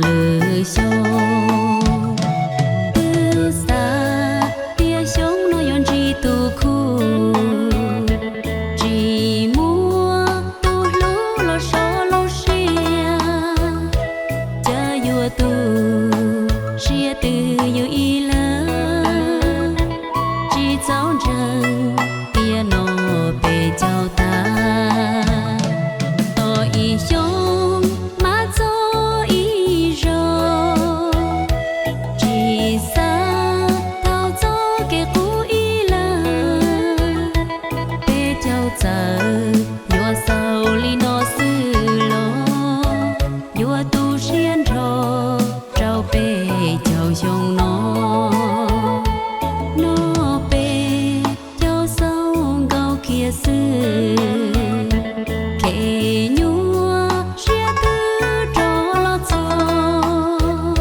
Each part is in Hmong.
lwm xyoo. Twb xav tias xyoo no yuav ntsib tus khub, tsis muaj tus hlub los so lub siab, cas yuav tu siab twb yus ib leeg, tsis txaus ntseeg tias no peb caug tag. Tos ib xyoos mas txog ib zaug, tsis xav thaum txoj kev qub ib leeg, peb caug txawm yuav xaus li no xwb los, yuav tu siab nrho rau peb caug xyoo no. No peb caug xaus nkaus kiag xwb, kev nyuaj siab twb rov los txog,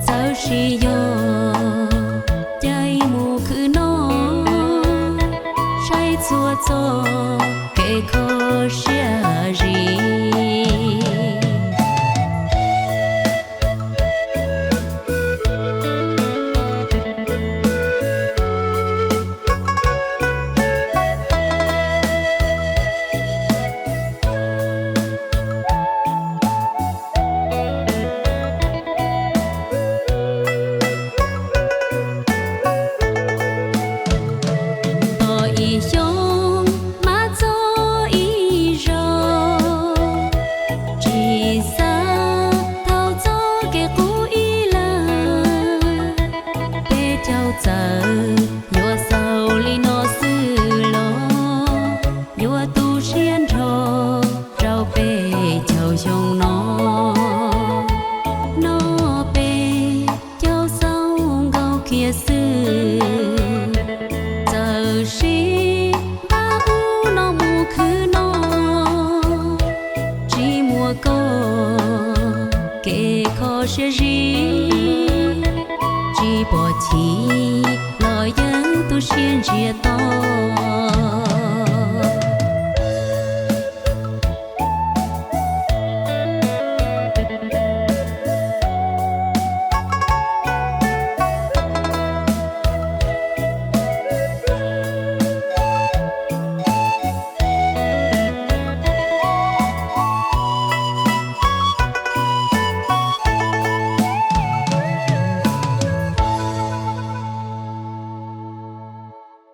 txawm sis yog caij mus khwv no, saib txhua txoj kev kho siab zim. Tos ib xyoos mas txog ib zaug, tsis xav thaum txoj kev qub ib leeg, peb caug txawm yuav xaus li no xwb los, yuav tu siab nrho rau peb caug xyoo no. No peb caug xaus nkaus kiag xwb, txawm sis npaj ub no mus khwv no, tsis muaj koj kev kho siab zim, tsis pom chim los yeej tu siab ntsia tod.